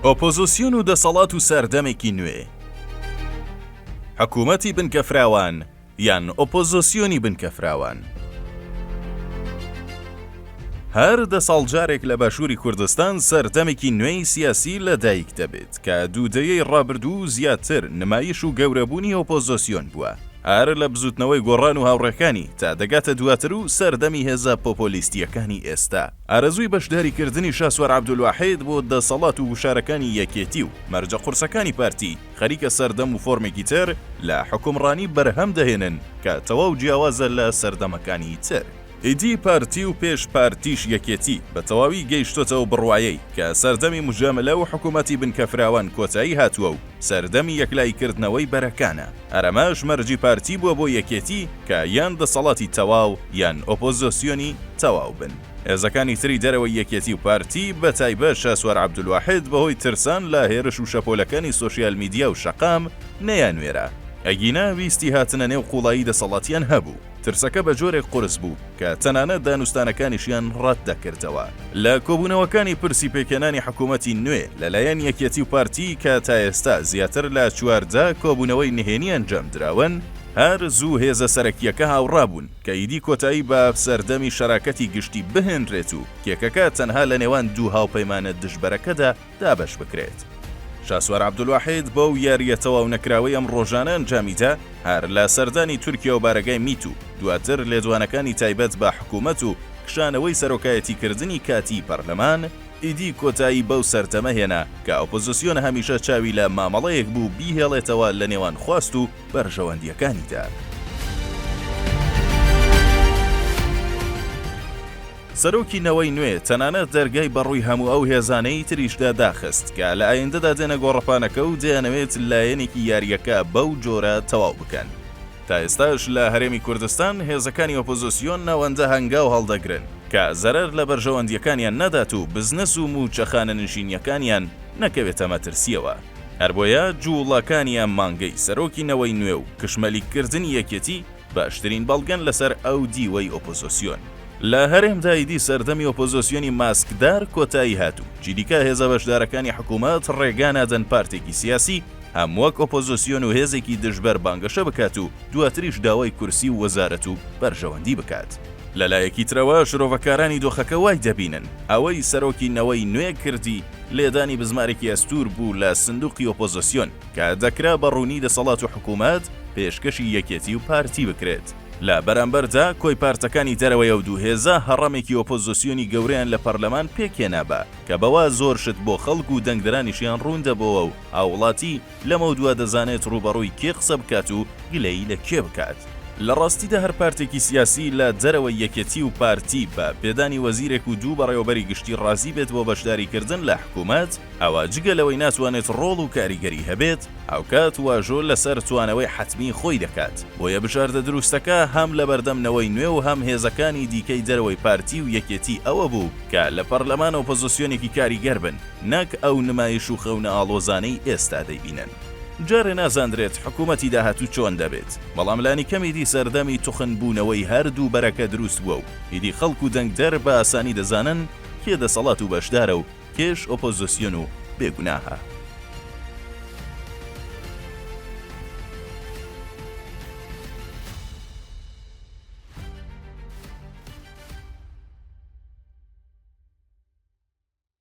ئۆپۆزۆسیۆن و دەسەڵات و سەردەمێکی نوێ. حکوومەتی بنکەفراوان یان ئۆپۆزۆسیۆنی بنکەفراوان. هەر دە ساڵ جارێک لە باشووری کوردستان سەردەمێکی نوێی سیاسی لە دایک دەبێت کە دوو دەیەی ڕابردوو زیاتر نمایش و گەورەبوونی ئۆپۆزۆسیۆن بووە هەر لە بزووتنەوەی گۆڕان و هاوڕێکانی تا دەگاتە دواتر و سەردەمی هێزە پۆپۆلیستییەکانی ئێستا. ئارەزووی بەشداریکردنی شاسوار عەبدولواحید بۆ دەسەڵات و گوشارەکانی یەکێتی و مەرجە قورسەکانی پارتی خەریکە سەردەم و فۆرمێکی تر لە حوکمڕانی بەرهەم دەهێنن کە تەواو جیاوازە لە سەردەمەکانی تر. ئیدی پارتی و پێش پارتیش یەکێتی بە تەواوی گەیشتۆتە ئەو بڕوایەی کە سەردەمی موجامەلە و حکومەتی بنکەفراوان کۆتایی هاتووە و سەردەمی یەکلاییکردنەوەی بەرەکانە. هەر ئەمەش مەرجی پارتی بووە بۆ یەکێتی کە یان دەسەڵاتی تەواو یان ئۆپۆزۆسیۆنی تەواو بن. هێزەکانی تری دەرەوەی یەکێتی و پارتی بە تایبەت شاسوار عەبدولواحید بەهۆی ترسان لە هێرش و شەپۆلەکانی سۆشیال میدیا و شەقام نەیانوێرا. ئەگینا ویستی هاتنە نێو قوڵایی دەسەڵاتیان هەبوو. ترسەکە بە جۆرێک قورس بوو کە تەنانەت دانوستانەکانیشیان ڕەت دەکردەوە. لە کۆبوونەوەکانی پرسی پێکهێنانی حکوومەتی نوێ لەلایەن یەکێتی و پارتی کە تا ئێستا زیاتر لە 14 کۆبوونەوەی نهێنی ئەنجام دراون، هەر زوو هێزە سەرەکییەکە هاوڕا بوون کە ئیدی کۆتایی بە سەردەمی شەراکەتی گشتی بهێنرێت و کێکەکە تەنها لە نێوان دوو هاوپەیمانە دژبەرەکەدا دابەش بکرێت. شاسوار عەبدولواحید بەو یارییە تەواونەکراوەی ئەم ڕۆژانە ئەنجامیدا، هەر لە سەردانی تورکیا و بارەگای میت و دواتر لێدوانەکانی تایبەت بە حکومەت و کشانەوەی سەرۆکایەتیکردنی کاتیی پەرلەمان، ئیدی کۆتایی بەو سەردەمە هێنا کە ئۆپۆزسیۆن هەمیشە چاوی لە مامەڵەیەک بوو بیهێڵێتەوە لە نێوان خواست و بەرژەوەندییەکانیدا. سەرۆکی نەوەی نوێ تەنانەت دەرگای بەڕووی هەموو ئەو هێزانەی تریشدا داخست کە لە ئایندەدا دێنە گۆڕەپانەکە و دەیانەوێت لایەنێکی یارییەکە بەو جۆرە تەواو بکەن. تا ئێستاش لە هەرێمی کوردستان هێزەکانی ئۆپۆزسیۆن نەوەندە هەنگاو هەڵدەگرن کە زەرەر لە بەرژەوەندییەکانیان نەدات و بزنس و مووچە خانەنشینییەکانیان نەکەوێتە مەترسییەوە. هەربۆیە جووڵەکانی ئەم مانگەی سەرۆکی نەوەی نوێ و کشمەلیککردنی یەکێتی باشترین بەڵگەن لەسەر ئەو دیوەی ئۆپۆزۆسیۆن. لە هەرێمدا ئیدی سەردەمی ئۆپۆزۆسیۆنی ماسکدار کۆتایی هات و چیدیکە هێزە بەشدارەکانی حکوومەت ڕێگا نادەن پارتێکی سیاسی هەم وەک ئۆپۆزۆسیۆن و هێزێکی دژبەر بانگەشە بکات و دواتریش داوای کورسی و وەزارەت و بەرژەوەندی بکات. لە لایەکی ترەوە شرۆڤەکارانی دۆخەکە وای دەبینن ئەوەی سەرۆکی نەوەی نوێ کردی لێدانی بزمارێکی ئەستوور بوو لە سندوقی ئۆپۆزۆسیۆن، کە دەکرا بە ڕوونی دەسەڵات و حکوومەت پێشکەشی یەکێتی و پارتی بکرێت. لە بەرامبەردا کۆی پارتەکانی دەرەوەی ئەو دوو هێزە هەڕەمێکی ئۆپۆزۆسیۆنی گەورەیان لە پەرلەمان پێکهێنابا کە بەوە زۆر شت بۆ خەڵک و دەنگدەرانیشیان ڕوون دەبۆوە و هاووڵاتی لەمەودوا دەزانێت ڕووبەڕووی کێ قسە بکات و گلەیی لە کێ بکات. لە ڕاستیدا هەر پارتێکی سیاسی لە دەرەوەی یەکێتی و پارتی بە پێدانی وەزیرێک و دوو بەڕێوەبەری گشتی ڕازی بێت بۆ بەشداریکردن لە حکوومەت، ئەوا جگە لەوەی ناتوانێت ڕۆڵ و کاریگەری هەبێت، هاوکات واژۆ لەسەر توانەوەی حەتمی خۆی دەکات. بۆیە بژاردە دروستەکە هەم لەبەردەم نەوەی نوێ و هەم هێزەکانی دیکەی دەرەوەی پارتی و یەکێتی ئەوە بوو کە لە پەرلەمان ئۆپۆزسیۆنێکی کاریگەر بن نەک ئەو نمایش و خەونە ئاڵۆزانەی ئێستا دەیبینن. جارێ نازاندرێت حکومەتی داهاتوو چۆن دەبێت، بەڵام لانیکەم ئیدی سەردەمی توخن بوونەوەی هەردوو بەرەکە دروست بووە و ئیدی خەڵک و دەنگدەر بە ئاسانی دەزانن کێ دەسەڵات و بەشدارە و کێش ئۆپۆزسیۆن و بێ گوناهە.